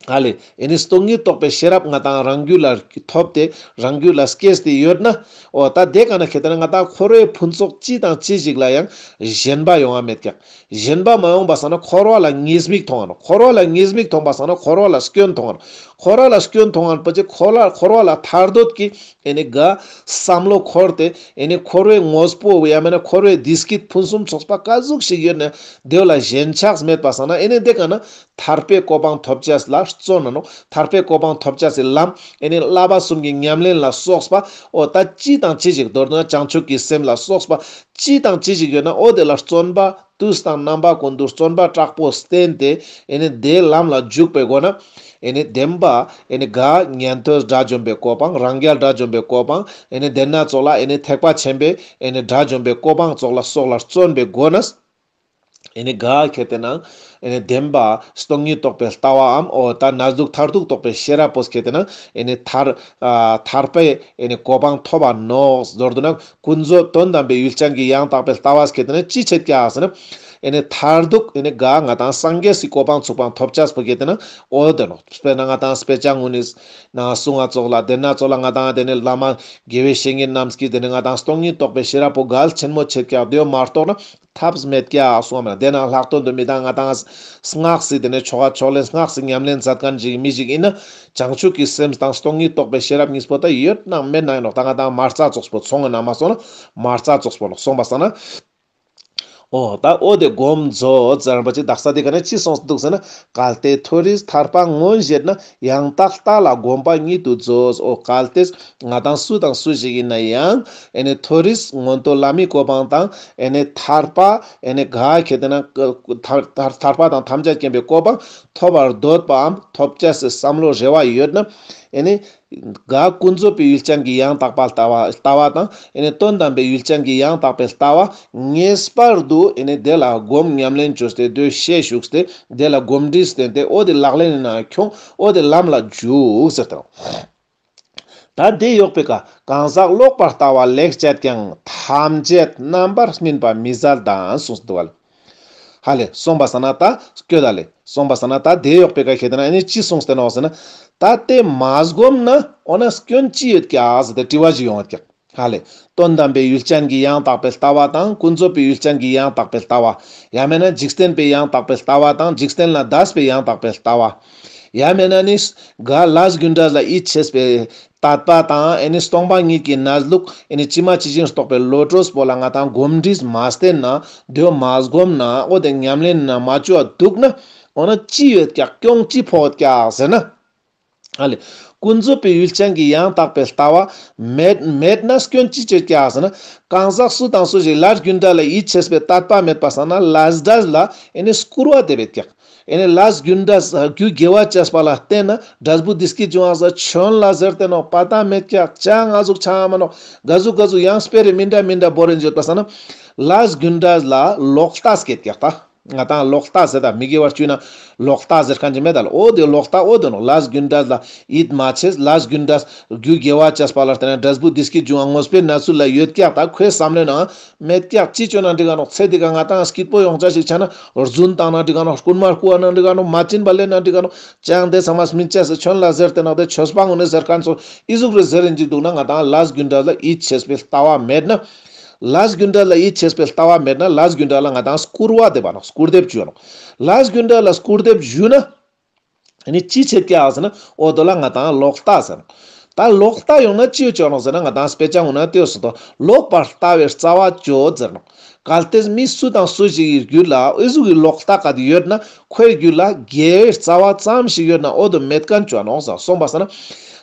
ཧ་ལེ། ཨེ་ནི་སྟོང་ཉིད་རྟོགས་པའི་ཤེས་རབ་ང་ཏང་རང་རྒྱུད་ལ་ཐོབ་སྟེ་རང་རྒྱུད་ལ་སྐྱེས་ཏེ་ཡོད་ན། འོ་ད་དེ་ཀ་ན་ཁེ་ཏེ་ན་ང་ཏང་འཁོར་བའི་ཕུན་ཚོགས་ཅི་དང་ཅི་ཞིག་ལ་ཡང་ཞེན་པ་ཡོང་བ་མེད་ཀྱག། ཞེན་པ་མ་ཡོང་བ་སང་ན་འཁོར་བ་ལ་ཉེས་དམིགས་མཐོང་ང་ནོག། འཁོར་བ་ལ་ཉེས་དམིགས་མཐོང་བ་སང་ན་འཁོར་བ་ལ་སྐྱོན་མཐོང་ང་ནོག། འཁོར་བ་ལ་སྐྱོན་མཐོང་ང་ནོག་པ་ཅིག་འཁོར་བ་འཁོར་བ་ལ་ཐར་འདོད་ཀྱི་ཨེ་ནི་ག་བསམ་བློ་འཁོར་ཏེ་ཨེ་ནི་འཁོར་བའི་དངོས་པོ་ཡང་མེད་ན་འཁོར་བའི་བདེ་སྐྱིད་ཕུན་སུམ་ཚོགས་པ་ག་ཟུག་ཞིག་ཡོད་ན་དེ་ལ་ཞེན་ཆགས་མེད་པ་སང་ན་ཨེ་ནི་དེ་ཀ་ན་ཐར་པའི་གོ་འཕང་ཐོབ་ཅེས་ལ་བརྩོན་ན་ནོག། ཐར་པའི་གོ་འཕང་ཐོབ་ཅེས་སི་ལམ་ཨེ་ནི་བསླབ་པ་གསུམ་གྱི་ཉམས་ལེན་ལ་སོགས་པ་འོ་ད་ཅི་དང་ཅི་ཞིག་མདོར་ན་བྱང་ཆུབ་ཀྱི་སེམས་ལ་སོགས་པ་ཅི་དང་ཅི་ཞིག་ཡོད་ན་འོ་དེ་ལ་བརྩོན་པ་དུས་དང་རྣམ་པ་ཀུན་ཏུ་བརྩོན་པ་དྲག་པོ་བསྟེན་ཏེ་ཨེ་ནི་དེའི་ལམ་ལ་འཇུག་པའི་སྒོ་ན་ཨེ་ནི་བདེན་པ་ཨེ་ནི་ག་ཉན་ཐོས་དགྲ་བཅོམ་པའི་གོ་འཕང་རང་རྒྱལ་དགྲ་བཅོམ་པའི་གོ་འཕང་ཨེ་ནི་དེ་ན་ཙོགས་ལ་ཨེ་ནི་ཐེག་པ་ཆེན་པོའི་ཨེ་ནི་དགྲ་བཅོམ་པའི་གོ་འཕང་ཙོགས་ལ་སོགས་ལ་བརྩོན་པའི་སྒོ་ན། ཨེ་ནི་ག་ཁེ་ཏེ་ན་ཨེ་ནི་བདེན་པ་སྟོང་ཉིད་རྟོགས་པའི་ལྟ་བའམ་འོ་ད་གནས་ལུགས་མཐར་ཐུག་རྟོགས་པའི་ཤེས་རབ་པོ་ཁེ་ཏེ་ན་ཨེ་ནི་ཐར་ཨ་ཐར་པའི་ཨེ་ནི་གོ་འཕང་ཐོབ་པ་ནོག། མདོར་བསྡུ་ན་ཀུན་རྫོབ་དོན་དམ་པའི་ཡུལ་ཅན་གྱི་ཡང་དག་པའི་ལྟ་བ་ཁེ་ཏེ་ན་ཅི་ཆེད་ཀྱག་ཟེར་ན། ཨེ་ནི་མཐར་ཐུག་ཨེ་ནི་ག་ང་ཏང་སངས་རྒྱས་སི་གོ་འཕང་ཚུག་པ་ཐོབ་ཅེས་པོ་ཁེ་ཏེ་ན་འོ་དེ་ནོག། དཔེར་ན་ང་ཏང་དཔེ་ཆ་གུན་ནི་ནང་གསུང་ང་ཙོགས་ལ་དེ་ན་ཙོགས་ལ་ང་ཏང་དེ་ནི་བླ་མ་དགེ་བའི་བཤེས་གཉེན་རྣམས་ཀྱིས་དེ་ནི་ང་ཏང་སྟོང་ཉིད་རྟོགས་པའི་ཤེས་རབ་པོ་གལ་ཆེན་མོ་ཆེད་ཀྱག་དེ་མ་གཏོགས་ན་ཐབས་མེད་ཀྱག་གསུངས་མེད། དེ་ན་ལྷག་དོན་དུ་མི་དང་ང་ཏང་སྔགས་སི་དེ་ནི་ཆོ་ག་ཕྱག་ལེན་སྔགས་སི་ཉམས་ལེན་མཛད་མཁན་ཞིག་མི་ཞིག་ཡིན་ན་བྱང་ཆུབ་ཀྱི་སེམས་དང་སྟོང་ཉིད་རྟོགས་པའི་ཤེས་རབ་གཉིས་པོ་ད་ཡོད་ནང་མེད་ནང་ཡིན་ནོག། ད་ང་ཏང་མ་རྩ་ཙོགས་པོ་ཚོང་ངི་ན་མ་སོང་ན་མ་རྩ་ཙོགས་པོ་ནོག། སོང་པ་སང་ན། འོ་ད་འོ་དེ་སྒོམ་མཛོད་ཟེར་བ་ཅིག་དག་ས་དེ་ཀ་ན་ཅི་གསུངས་འདུག་ཟེར་ན། གལ་ཏེ་མཐོ་རིས་ཐར་པ་མངོན་བཞེད་ན། ཡང་དག་ལྟ་ལ་གོམས་པ་ཉིད་དུ་མཛོད། འོ་གལ་ཏེ་ང་ཏང་སུ་དང་སུ་ཞིག་ཡིན་ན་ཡང་ཨེ་ནི་མཐོ་རིས་མངོན་མཐོ་ལྷ་མིའི་གོ་འཕང་དང་ཨེ་ནི་ཐར་པ་ཨེ་ནི་ག་ཁེ་ཏེ་ན་ཐར་ཐར་ཐར་པ་དང་ཐམས་ཅད་མཁྱེན་པའི་གོ་འཕང་ཐོབ་པར་འདོད་པའམ་ཐོབ་ཅེས་སི་བསམ་བློ་རེ་བ་ཡོད་ན་ཨེ་ནི། ག་ཀུན་རྫོབ་པའི་ཡུལ་ཅན་གྱི་ཡང་དག་པ་ལྟ་བ་ལྟ་བ་དང་ཨེ་ནི་དོན་དམ་པའི་ཡུལ་ཅན་གྱི་ཡང་དག་པའི་ལྟ་བ་ངེས་པར་དུ་ཨེ་ནི་དེ་ལ་སྒོམ་ཉམས་ལེན་བཅོས་ཏེ་དེ་ཤེས་བཅུག་སྟེ་དེ་ལ་གོམས་འདྲིས་བསྟེན་ཏེ་འོ་དེ་ལག་ལེན་ནང་ཁྱོང་འོ་དེ་ལམ་ལ་འཇུག་ཟེར་ཏེ། ད་དེ་ཡོག་པེ་ཀ་གང་ཟག་ལོག་པར་ལྟ་བ་ལེགས་སྤྱད་ཀྱང་ཐམས་ཅད་རྣམ་པར་སྨིན་པ་མི་བཟད་དང་གསུངས་འདུག་བ་ལེ། ཧ་ལེ། སོང་པ་སང་ན་ད་སྐྱོད་ད་ལེ། སོང་པ་སང་ན་ད་དེ་ཡོག་པེ་ཀ་ཁེ་ཏེ་ན་ཨེ་ནི་ཅི་གསུངས་ཏེ་ནོག་ཟེར་ན། ད་དེ་མ་སྒོམ་ན་འོ་ན་སྐྱོན་ཅི་ཡོད་ཀྱག་ཟེར་ཏེ་དྲི་བ་ཞིག་ཡོང་ཡོད་ཀྱག། ཧ་ལེ། དོན་དམ་པའི་ཡུལ་ཅན་གྱི་ཡང་དག་པའི་ལྟ་བ་དང་ཀུན་རྫོབ་པའི་ཡུལ་ཅན་གྱི་ཡང་དག་པའི་ལྟ་བ། ཡང་མེད་ན་འཇིག་རྟེན་པའི་ཡང་དག་པའི་ལྟ་བ་དང་འཇིག་རྟེན་ལས་འདས་པའི་ཡང་དག་པའི་ལྟ་བ། ཡང་མེད་ན་ནི་ག་ལས་རྒྱུ་འབྲས་ལ་ཡིད་ཆེས་པའི་དད་པ་དང་ཨེ་ནི་སྟོང་པ་ཉིད་ཀྱི་གནས་ལུགས་ཨེ་ནི་ཇི་མ་ཇི་བཞིན་རྟོགས་པའི་བློ་གྲོས་པོ་ལ་ང་ཏང་གོམས་འདྲིས་མ་བསྟེན་ན་དེ་མ་སྒོམ་ན་འོ་དེ་ཉམས་ལེན་ན་མ་བཅོ་བ་འདུག་ན་འོ་ན་ཅི་ཡོད་ཀྱག་སྐྱོན་ཅི་ཕོག་ཡོད་ཀྱག་ཟེར་ན། ཨ་ལེ། ཀུན་རྫོབ་པའི་ཡུལ་ཅན་གྱི་ཡང་དག་པའི་ལྟ་བ་མེད་མེད་ན་སྐྱོན་ཅི་ཡོད་ཀྱག་ཟེར་ན། གང་ཟག་སུ་དང་སུ་ཞིག་ལས་རྒྱུ་འབྲས་ལ་ཡིད་ཆེས་པའི་དད་པ་མེད་པ་སང་ན་ལས་འབྲས་ལ་ཨེ་ནི་སྐུར་བ་འདེབས་ཡོད་ཀྱག། ཨེ་ནི་ལས་རྒྱུ་འབྲས་རྒྱུ་དགེ་བ་བྱས་པ་ལ་བརྟེན་ན་འབྲས་བུ་བདེ་སྐྱིད་འབྱུང་བ་ཟེར་ཆོན་ལ་ཟེར་ཏེ་ནོག་པ་ད་མེད་ཀྱག་ཅང་ང་ཟུག་ཆ་མ་ནོག། ག་ཟུག་ག་ཟུག་ཡང་སྤེ་ར་མི་འདྲ་མི་འདྲ་བོར་རིན་ཡོད་པ་སང་ན་ལས་རྒྱུ་འབྲས་ལ་ལོག་ལྟ་སྐྱེད་ཀྱག་ད། ང་ཏང་ལོག་ལྟ་ཟེར་ད་མི་དགེ་བ་བཅུ་ན་ལོག་ལྟ་ཟེར་མཁན་ཅིག་མེད་ད་ལ། འོ་དེ་ལོག་ལྟ་འོ་དེ་ནོག། ལས་རྒྱུ་འབྲས་ལ་ཡིད་མ་ཆེས། ལས་རྒྱུ་འབྲས་རྒྱུ་དགེ་བ་བྱས་པ་ལ་བརྟེན་ནས་འབྲས་བུ་བདེ་སྐྱིད་འབྱུང་བ་དངོས་པོའི་གནས་ཚུལ་ལ་ཡོད་ཀྱག་ད་ཁོའི་བསམ་བློའི་ནང་མེད་ཀྱག། ཅི་བཅོ་ན་འགྲིག་ག་ནོག། ཚེ་འདི་ག་ང་ཏང་སྐྱིད་པོ་ཡོང་ཆ་ཞིག་ཆ་ན་རྫུན་བཏང་ན་འགྲིག་ག་ནོག། རྐུན་མ་རྐུ་བ་ན་འགྲིག་ག་ནོག། མ་བྱིན་པ་ལེན་ན་འགྲིག་ག་ནོག། ཅང་དེ་ཚང་མ་སྨིན་ཆ་ཟེར་ཆོན་ལ་ཟེར་ཏེ་ནོག། དེ་ཆོས་པ་ངོ་ནས་ཟེར་མཁན་ཚོ་ཨི་ཟུག་རེ་ཟེར་རིན་ཅིག་འདུག་ན་ང་ཏང་ལས་རྒྱུ་འབྲས་ལ་ཡིད་ཆེས་པའི་ལྟ་བ་མེད་ན། ལས་རྒྱུ་འབྲས་ལ་ཡིད་ཆེས་པའི་ལྟ་བ་མེད་ན་ལས་རྒྱུ་འབྲས་ལ་ང་ཏང་སྐུར་བ་འདེབས་པ་ནོག། སྐུར་འདེབས་བཅུ་ནོག། ལས་རྒྱུ་འབྲས་ལ་སྐུར་འདེབས་བཅུ་ན་ཨ་ནི་ཅི་བྱེད་ཀྱག་ཟེར་ན་འོ་དོ་ལ་ང་ཏང་ལོག་ལྟ་ཟེར་ནོག། ད་ལོག་ལྟ་ཡོང་ན་ཅི་ཡོད་ཅོག་ནོག་ཟེར་ན་ང་ཏང་དཔེ་ཆ་ངོ་ན་ལྟོས་སོ་དོ་ལོག་པར་ལྟ་བའི་རྩ་བ་གཅོད་ཟེར་ནོག། གལ་ཏེ་མི་སུ་དང་སུ་ཞིག་གི་རྒྱུད་ལ་ཨི་ཟུག་གི་ལོག་ལྟ་ག་དེ་ཡོད་ན་ཁོའི་རྒྱུད་ལ་དགེ་བའི་རྩ་བ་ཙམ་ཞིག་ཡོད་ན་འོ་དོ་མེད་མཁན་ཅོ་ནོག་ཟེར། སོང་པ་སང་ན་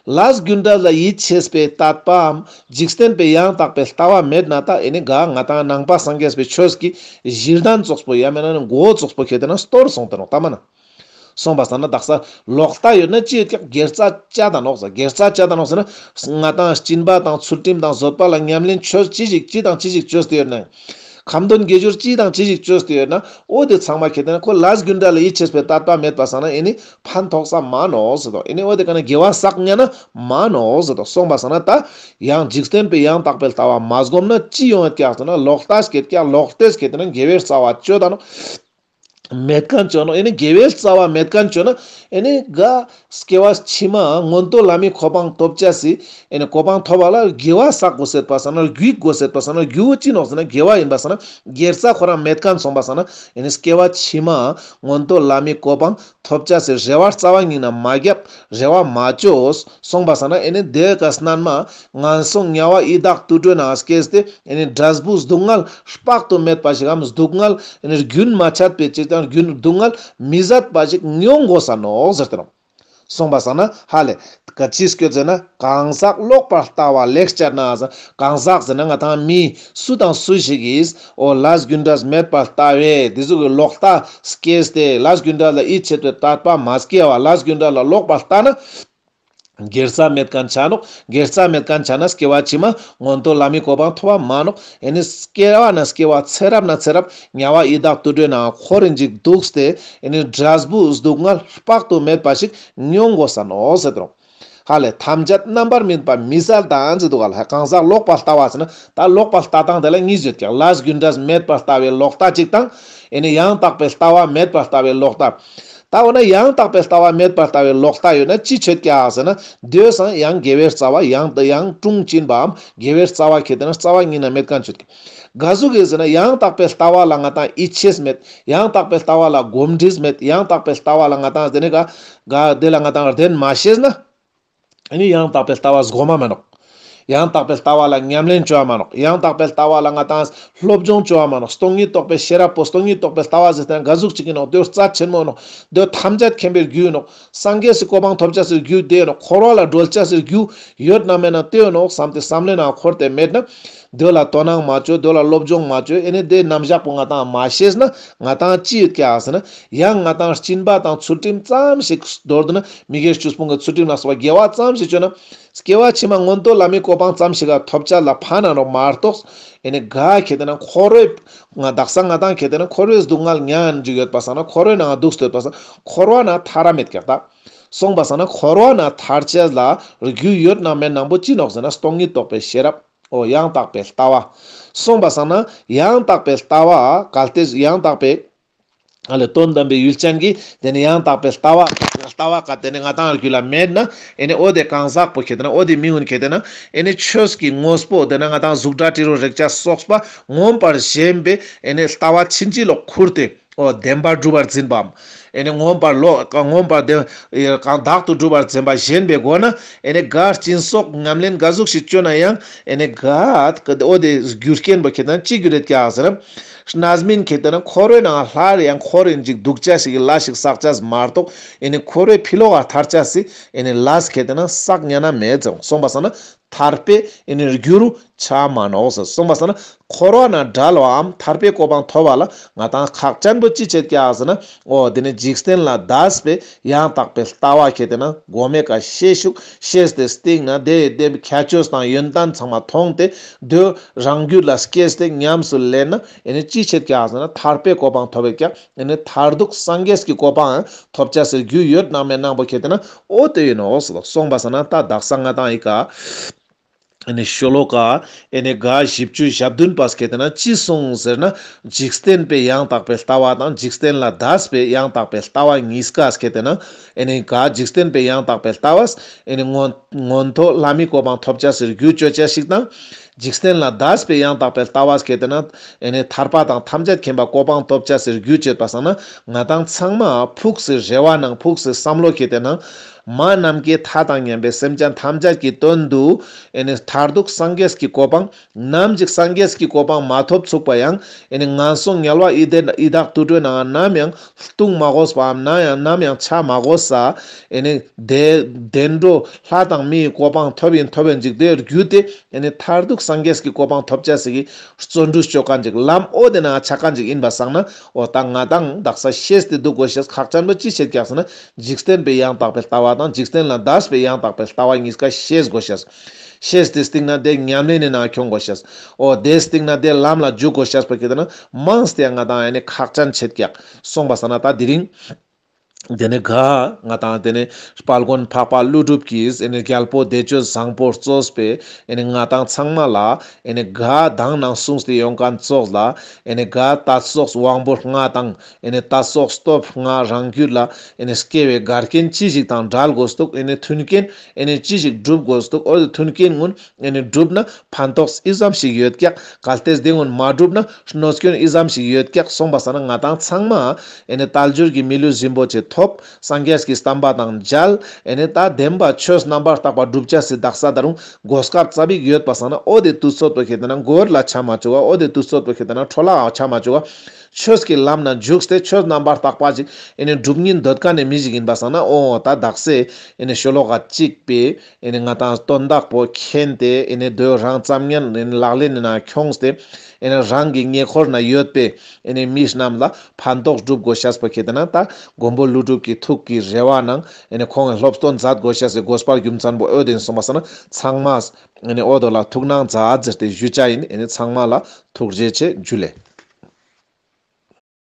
ལས་རྒྱུ་འབྲས་ལ་ཡིད་ཆེས་པའི་དད་པའམ་འཇིག་རྟེན་པའི་ཡང་དག་པའི་ལྟ་བ་མེད་ན་ད་ཨེ་ནི་ག་ང་ཏང་ནང་པ་སངས་རྒྱས་པའི་ཆོས་ཀྱི་གཞི་གདན་ཙོགས་པོ་ཡང་མེད་ན་ནི་མགོ་ཙོགས་པོ་ཁྱེར་ཏེ་ན་སྟོར་སོང་སྟེ་ནོག་ད་མ་ན། སོང་པ་སང་ན་དག་ས་ལོག་ལྟ་ཡོད་ན་ཅི་ཡོད་ཀྱག། དགེ་རྩ་བཅད་ད་ནོག་ཟེར། དགེ་རྩ་བཅད་ད་ནོག་ཟེར་ན་ང་ཏང་སྦྱིན་པ་དང་ཚུལ་ཁྲིམས་དང་བཟོད་པ་ལ་ཉམས་ལེན་ཆོས་ཅི་ཞིག་ཅི་དང་ཅི་ཞིག་བཅོས་ཏེ་ཡོད་ན། ཁ་འདོན་དགེ་སྦྱོར་ཅི་དང་ཅི་ཞིག་བཅོས་ཏེ་ཡོད་ན་འོ་དེ་ཚང་མ་ཁྱེར་ཏེ་ན་ཁོ་ལས་རྒྱུ་འབྲས་ལ་ཡིད་ཆེས་པའི་དད་པ་མེད་པ་སང་ན་ཨེ་ནི་ཕན་ཐོགས་ས་མ་ནོག་ཟེར་དོ། ཨེ་ནི་འོ་དེ་ཀ་ན་དགེ་བ་བསགས་ཉན་ན་མ་ནོག་ཟེར་དོ། སོང་པ་སང་ན་ད་ཡང་འཇིག་རྟེན་པའི་ཡང་དག་པའི་ལྟ་བ་མ་སྒོམ་ན་ཅི་ཡོང་ཡོད་ཀྱག་ཟེར་ན་ལོག་ལྟ་སྐྱེད་ཀྱག། ལོག་ལྟས་སྐྱེད་དེ་ན་དགེ་བའི་རྩ་བ་གཅོད་ད་ནོག། མེད་ཁན་ཅོ་ནོག། ཨེ་ནི་དགེ་བའི་རྩ་བ་མེད་ཁན་ཅོ་ན་ཨེ་ནི་ག་སྐྱེ་བ་ཕྱི་མ་མངོན་མཐོ་ལྷ་མིའི་གོ་འཕང་ཐོབ་ཅེས་སི་ཨེ་ནི་གོ་འཕང་ཐོབ་པ་ལ་དགེ་བ་བསགས་དགོས་ཟེར་པ་སང་ན་རྒྱུ་དགོས་ཟེར་པ་སང་ན་རྒྱུ་བོ་ཅི་ནོག་ཟེར་ན་དགེ་བ་ཡིན་པ་སང་ན་དགེ་རྩ་ཁོ་རང་མེད་ཁན་སོང་པ་སང་ན་ཨེ་ནི་སྐྱེ་བ་ཕྱི་མ་མངོན་མཐོ་ལྷ་མིའི་གོ་འཕང་ཐོབ་ཅེས་སི་རེ་བ་རྩ་བ་ཉིད་ནས་མ་བརྒྱབ། རེ་བ་མ་བཅོས། སོང་པ་སང་ན་ཨེ་ནི་དེ་ཀ་སྣན་མ་ངན་སོང་དམྱལ་བ་ཡི་དྭགས་དུད་འགྲོའི་ནང་སྐྱེས་ཏེ་ཨེ་ནི་འབྲས་བུ་སྡུག་བསྔལ་དཔག་ཏུ་མེད་པ་ཞིག་གམ་སྡུག་བསྔལ་ཨེ་ནི་རྒྱུན་མ་ཆད་པའི་ཅིག་དང་རྒྱུན་སྡུག་བསྔལ་མི་བཟད་པ་ཞིག་མྱོང་དགོས་ས་ནོག་ཟེར་ཏེ་ནོག། སོང་པ་སང་ན་ཧ་ལེ་ག་ཅི་སྐྱོད་ཟེར་ན་གང་ཟག་ལོག་པར་ལྟ་བ་ལེགས་སྤྱད་ན་ཟེར། གང་ཟག་ཟེར་ན་ང་དང་མི་སུ་དང་སུ་ཞིག་གིས་འོ་ལས་རྒྱུ་འབྲས་མེད་པར་ལྟ་བས་དེ་ཟུག་གི་ལོག་ལྟ་སྐྱེས་ཏེ་ལས་རྒྱུ་འབྲས་ལ་ཡིད་ཆེས་པའི་དད་པ་མ་སྐྱེ་བ་ལས་རྒྱུ་འབྲས་ལ་ལོག་པར་ལྟ་ན། དགེ་རྩ་མེད་ཁན་ཆ་ནོག། དགེ་རྩ་མེད་ཁན་ཆ་ན་སྐྱེ་བ་ཕྱི་མ་མངོན་མཐོ་ལྷ་མིའི་གོ་འཕང་ཐོབ་པ་མ་ནོག། ཨེ་ནི་སྐྱེ་བ་ན་སྐྱེ་བ་ཚེ་རབས་ན་ཚེ་རབས་དམྱལ་བ་ཡི་དྭགས་དུད་འགྲོའི་ནང་འཁོར་རིན་ཅིག་འདུག་སྟེ་ཨེ་ནི་འབྲས་བུ་སྡུག་བསྔལ་དཔག་ཏུ་མེད་པ་ཞིག་མྱོང་དགོས་ས་ནོག་ཟེར་ཏེ་རོ། ཧ་ལེ་ཐམས་ཅད་རྣམ་པར་སྨིན་པ་མི་གསལ་དང་ཟེར་འདུག་ག་ལ། གང་ཟག་ལོག་པར་ལྟ་བ་ཟེར་ན་ད་ལོག་པར་ལྟ་སྟངས་དེ་ལ་གཉིས་ཡོད་ཀྱག། ལས་རྒྱུ་འབྲས་མེད་པར་ལྟ་བའི་ལོག་ལྟ་ཅིག་དང་ཨེ་ནི་ཡང་དག་པའི་ལྟ་བ་མེད་པར་ལྟ་བའི་ལོག་ལྟ། ད་འོ་ན་ཡང་དག་པའི་ལྟ་བ་མེད་པར་ལྟ་བའི་ལོག་ལྟ་ཡོད་ན་ཅི་ཆོད་ཀྱག་ཟེར་ན་དེ་སང་ཡང་དགེ་བའི་རྩ་བ་ཡང་དང་ཡང་དྲུང་ཕྱིན་པའམ་དགེ་བའི་རྩ་བ་ཁེ་ཏེ་ན་རྩ་བ་ཉིད་ནས་མེད་ཁན་ཆོད་ཀྱག། ག་ཟུག་གི་ཟེར་ན་ཡང་དག་པའི་ལྟ་བ་ལ་ང་དང་ཡིད་ཆེས་མེད། ཡང་དག་པའི་ལྟ་བ་ལ་གོམས་འདྲིས་མེད། ཡང་དག་པའི་ལྟ་བ་ལ་ང་དང་དེ་ནི་ག་ག་དེ་ལ་ང་དང་བདེན་མ་ཤེས་ན། ཨ་ནི་ཡང་དག་པའི་ལྟ་བ་སྒོམ་མ་ནོག། ཡང་དག་པའི་ལྟ་བ་ལ་ཉམས་ལེན་བཅོ་མ་ནོག། ཡང་དག་པའི་ལྟ་བ་ལ་ང་དང་སློབ་སྦྱོང་བཅོ་མ་ནོག། སྟོང་ཉིད་རྟོགས་པའི་ཤེས་རབ་པོ་སྟོང་ཉིད་རྟོགས་པའི་ལྟ་བ་ཟེར་ཏེ་ག་ཟུག་ཅིག་ཡིན་ནོག། དེ་རྩ་ཆེན་མོ་ནོག། དེ་ཐམས་ཅད་མཁྱེན་པའི་རྒྱུ་ཡིན་ནོག། སངས་རྒྱས་སི་གོ་འཕང་ཐོབ་ཅེས་སི་རྒྱུ་དེ་ནོག། འཁོར་བ་ལས་སྒྲོལ་ཅེས་སི་རྒྱུ་ཡོད་ན་མེད་ན་དེ་ནོག་བསམ་སྟེ་བསམ་བློའི་ནང་འཁོར་ཏེ་མེད་ན། དེ་ལ་དོ་སྣང་མ་བཅོ། དེ་ལ་སློབ་སྦྱོང་མ་བཅོ། ཨེ་ནི་དེ་རྣམ་གཞག་པོ་ང་དང་མ་ཤེས་ན་ང་དང་ཅི་ཡོད་ཀྱག་ཟེར་ན། ཡང་ང་དང་སྦྱིན་པ་དང་ཚུལ་ཁྲིམས་ཙམ་ཞིག་མདོར་བསྡུ་ན་མི་དགེ་བཅུ་སྤོང་གི་ཚུལ་ཁྲིམས་ལ་སོགས་པ་དགེ་བ་ཙམ་ཞིག་བཅོས་ན། སྐྱེ་བ་ཕྱི་མ་མངོན་མཐོ་ལྷ་མིའི་གོ་འཕང་ཙམ་ཞིག་ག་ཐོབ་ཅེས་ལ་ཕན་ན་ནོག་མ་གཏོགས། ཨེ་ནི་ག་ཁེ་ཏེ་ན་འཁོར་བའི་ང་དག་ས་ང་དང་ཁེ་ཏེ་ན་འཁོར་བའི་སྡུག་བསྔལ་མྱང་ཅིག་ཡོད་པ་སང་ན་འཁོར་བའི་ནང་འདུག་སྟེ་ཡོད་པ་སང་ན་འཁོར་བ་ན་ཐར་ར་མེད་ཀྱག་ད། སོང་པ་སང་ན་འཁོར་བ་ན་ཐར་ཅེས་ལ་རྒྱུ་ཡོད་ན་མེད་ནང་པོ་ཅི་ནོག་ཟེར་ན་སྟོང་ཉིད་རྟོགས་པའི་ཤེས་རབ། འོ་ཡང་དག་པའི་ལྟ་བ། སོང་པ་སང་ན་ཡང་དག་པའི་ལྟ་བ་གལ་ཏེ་ཡང་དག་པའི་ཨ་ལེ་དོན་དམ་པའི་ཡུལ་ཅན་གྱི་དེ་ནི་ཡང་དག་པའི་ལྟ་བ་ལྟ་བ་ག་དེ་ནི་ང་དང་རྒྱུད་ལ་མེད་ན་ཨེ་ནི་འོ་དེ་གང་ཟག་པོ་ཁེ་ཏེ་ན་འོ་དེ་མི་ཀུན་ཁེ་ཏེ་ན་ཨེ་ནི་ཆོས་ཀྱི་དངོས་པོ་དེ་ན་ང་དང་གཟུགས་སྒྲ་དྲི་རོ་རེག་བྱ་སོགས་པ་མངོན་པར་ཞེན་པའི་ཨེ་ནི་ལྟ་བ་ཕྱིན་ཅི་ལོག་ཁུར་ཏེ། འོ་བདེན་པར་གྲུབ་པར་འཛིན་པའམ། ཨེ་ནི་མངོན་པར་ལོག་མངོན་པར་བདེན་གང་བདག་ཏུ་གྲུབ་པར་འཛིན་པ་ཞེན་པའི་སྒོ་ན་ཨེ་ནི་ག་སྦྱིན་སོགས་ཉམས་ལེན་ག་ཟུག་ཞིག་བཅོས་ན་ཡང་ཨེ་ནི་ག་འོ་དེ་རྒྱུ་རྐྱེན་པོ་ཁེ་ཏེ་ན་ཅི་རྒྱུ་རེད་ཀྱག་ཟེར་ན། རྣམ་སྨིན་ཁེ་ཏེ་ན་འཁོར་བའི་ནང་སླར་ཡང་འཁོར་རིན་ཅིག་འདུག་ཅེས་ཞིག་གི་ལས་ཤིག་བསགས་ཅེས་མ་གཏོགས་ཨེ་ནི་འཁོར་བའི་ཕྱི་ལོགས་ལ་ཐར་ཅེས་སི་ཨེ་ནི་ལས་ཁེ་ཏེ་ན་བསགས་ཉན་ན་མེད་ཙང་། སོང་པ་སང་ན་ཐར་པའི་ཨེ་ནི་རྒྱུ་རུ་ཆ་མ་ནོག་ཟེར། སོང་པ་སང་ན་འཁོར་བ་ན་བྲལ་བའམ་ཐར་པའི་གོ་འཕང་ཐོབ་པ་ལ་ང་དང་ཁག་ཅན་པོ་ཅི་བྱེད་ཀྱག་ཟེར་ན། འོ་དེ་ནི་འཇིག་རྟེན་ལས་འདས་པའི་ཡང་དག་པའི་ལྟ་བ་ཁེ་ཏེ་ན་གོ་མའི་ཀ་ཤེས་ཤུགས་ཤེས་ཏེ་སྟིང་ན་དེ་དེ་ཁྱད་ཆོས་དང་ཡོན་ཏན་ཚང་མ་མཐོང་སྟེ་དེ་རང་རྒྱུད་ལ་སྐྱེས་ཏེ་ཉམས་སུ་ལེན་ན་ཨེ་ནི་ཅི་བྱེད་ཀྱག་ཟེར་ན་ཐར་པའི་གོ་འཕང་ཐོབ་པའི་ཀྱག། ཨེ་ནི་མཐར་ཐུག་སངས་རྒྱས་ཀྱི་གོ་འཕང་ཐོབ་ཅེས་སི་རྒྱུ་ཡོད་ནང་མེད་ནང་པོ་ཁེ་ཏེ་ན་འོ་དེ་ཡིན་ནོག་ཟེར། སོང་པ་སང་ན་ད་དག་ས་ང་དང་ཨི་ཀ་ཨེ་ནི་ཤོ་ལོ་ཀ་ཨེ་ནི་ག་བཞི་བཅུ་ཞེ་བདུན་པ་ཁེ་ཏེ་ན་ཅི་གསུངས་ཟེར་ན། འཇིག་རྟེན་པའི་ཡང་དག་པའི་ལྟ་བ་དང་འཇིག་རྟེན་ལས་འདས་པའི་ཡང་དག་པའི་ལྟ་བ་གཉིས་ཀ་ཁེ་ཏེ་ན་ཨེ་ནི་ག་འཇིག་རྟེན་པའི་ཡང་དག་པའི་ལྟ་བ་ཨེ་ནི་མངོན་མངོན་མཐོ་ལྷ་མིའི་གོ་འཕང་ཐོབ་ཅེས་སི་རྒྱུ་བཅོ་ཅེས་ཤིག་དང་། འཇིག་རྟེན་ལས་འདས་པའི་ཡང་དག་པའི་ལྟ་བ་ཁེ་ཏེ་ན་ཨེ་ནི་ཐར་པ་དང་ཐམས་ཅད་མཁྱེན་པ་གོ་འཕང་ཐོབ་ཅེས་སི་རྒྱུ་བཅོས་པ་སང་ན་ང་དང་ཚང་མ་ཕུགས་སུ་རེ་བ་ནང་ཕུགས་སུ་བསམ་བློ་ཁེ་ཏེ་ན་མ་ནམ་མཁའི་མཐའ་དང་མཉམ་པའི་སེམས་ཅན་ཐམས་ཅད་ཀྱི་དོན་དུ་ཨེ་ནི་མཐར་ཐུག་སངས་རྒྱས་ཀྱི་གོ་འཕང་ནམ་ཞིག་སངས་རྒྱས་ཀྱི་གོ་འཕང་མ་ཐོབ་ཚུགས་པ་ཡང་ཨེ་ནི་ངན་སོང་དམྱལ་བ་ཡི་དྭགས་ཡི་དྭགས་དུད་འགྲོའི་ནང་ནམ་ཡང་ལྟུང་མ་དགོས་པའམ་ན་ཡང་ནམ་ཡང་ཆ་མ་དགོས་ས་ཨེ་ནི་བདེ་བདེ་འགྲོ་ལྷ་དང་མིའི་གོ་འཕང་ཐོབ་ཡིན་ཐོབ་ཡིན་ཅིག་དེ་རྒྱུ་དེ་ཨེ་ནི་མཐར་ཐུག་སངས་རྒྱས་ཀྱི་གོ་འཕང་ཐོབ་ཅེས་སི་བརྩོན་འགྲུས་བཅོ་མཁན་ཅིག་ལམ་འོ་དེ་ན་ཆ་མཁན་ཅིག་ཡིན་པ་སང་ན་འོ་ད་ང་དང་དག་ས་ཤེས་ཏེ་འདུག་དགོས་ཤེས་ཁག་ཅན་པོ་ཅི་བྱེད་ཀྱག་ཟེར་ན་འཇིག་རྟེན་པའི་ཡང་དག་པའི་ལྟ་བ་དང་འཇིག་རྟེན་ལས་འདས་པའི་ཡང་དག་པའི་ལྟ་བ་གཉིས་ཀ་ཤེས་དགོས་ཤེས། ཤེས་ཏེ་སྟིང་ན་དེ་ཉམས་ལེན་ནི་ནང་ཁྱོང་དགོས་ཤེས། འོ་དེ་སྟིང་ན་དེ་ལམ་ལ་འཇུག་དགོས་ཤེས་པ་ཁེ་ཏེ་ན་མང་སྟེ་ང་དང་ཨེ་ནི་ཁག་ཅན་བྱེད་ཀྱག། སོང་པ་སང་ན་ད་དེ་རིང་ དེ་ནས་ག་ང་དང་དེ་ནས་དཔལ་མགོན་འཕགས་པ་ཀླུ་སྒྲུབ་ཀྱིས་ཨེ་ནས་རྒྱལ་པོ་བདེ་སྤྱོད་བཟང་པོར་གཙོས་པའི་ཨེ་ནས་ང་དང་ཚང་མ་ལ་ཨེ་ནས་ག་དང་ནང་གསུངས་ཏེ་ཡོང་མཁན་ཙོགས་ལ་ཨེ་ནས་ག་དད་སོགས་དབང་པོ་ལྔ་དང་ཨེ་ནས་དད་སོགས་སྟོབས་ལྔ་རང་རྒྱུད་ལ་ཨེ་ནས་སྐྱེ་བའི་འགལ་རྐྱེན་ཅི་ཞིག་དང་བྲལ་དགོས་འདུག་ཨེ་ནས་མཐུན་རྐྱེན་ཨེ་ནས་ཅི་ཞིག་སྒྲུབ་དགོས་འདུག་འོ་དེ་མཐུན་རྐྱེན་ཀུན་ཨེ་ནི་བསྒྲུབ་ན་ཕན་ཐོགས་ཨི་ཙམ་ཞིག་ཡོད་ཀྱག་གལ་ཏེ་དེ་ཀུན་མ་བསྒྲུབ་ན་གནོད་སྐྱོན་ཨི་ཙམ་ཞིག་ཡོད་ཀྱག་སོང་པ་སང་ན་ང་དང་ཚང་མ་ཨེ་ནི་དལ་འབྱོར་གྱི་མི་ལུས་རིན་པོ་ཆེ་ཐོབ། སངས་རྒྱས་ཀྱི་བསྟན་པ་དང་མཇལ། ཨེ་ནི་ད་བདེན་པ་ཆོས་རྣམ་པར་དག་པ་བསྒྲུབ་བྱ་སི་དག་ས་ད་རུང་གོ་སྐབས་ཙ་པིག་ཡོད་པ་སང་ན་འོ་དེ་དུས་ཚོད་པོ་ཁེ་ཏེ་ན་འགོར་ལ་ཆ་མ་བཅུག་ག་འོ་དེ་དུས་ཚོད་པོ་ཁེ་ཏེ་ན་འཕྲོ་བརླག་ཆ་མ་བཅུག་ག་ཆོས་ཀྱི་ལམ་ན་འཇུག་སྟེ་ཆོས་རྣམ་པར་དག་པ་ཅིག་ཨེ་ནི་སྒྲུབ་སྙིང་འདོད་མཁན་ནི་མི་ཞིག་ཡིན་པ་སང་ན་འོ་ད་དག་ས་ཨེ་ནི་ཤོ་ལོ་ཀ་གཅིག་པའི་ཨེ་ནི་ང་དང་དོན་དག་པོ་མཁྱེན་ཏེ་ཨེ་ནི་དོ་རང་ཙམ་ཉན་ཨེ་ནི་ལག་ལེན་ནི་ན་ཁྱོངས་ཏེ་ཨེ་ནི་རང་གི་ཉེ་འཁོར་ན་ཡོད་པའི་ཨེ་ནི་མི་རྣམས་ལ་ཕན་ཐོགས་སྒྲུབ་དགོས་ཤེས་པོ་ཁེ་ཏེ་ན་ད་མགོན་པོ་ཀླུ་སྒྲུབ་ཀྱི་ཐུགས་ཀྱི་རེ་བ་ནང་ཨེ་ནི་ཁོང་གི་སློབ་སྟོན་མཛད་དགོས་ཤེས་སི་དགོས་པ་རྒྱུ་མཚན་པོ་འོ་དེ་ཡིན་སོང་པ་སང་ན་ཚང་མ་ཨེ་ནི་འོ་དོ་ལ་ཐུགས་སྣང་མཛད་ཟེར་ཏེ་ཞུ་བྱ་ཡིན། ཨེ་ནི་ཚང་མ་ལ་ཐུགས་རྗེ་ཆེ་ཇུ་ལེ།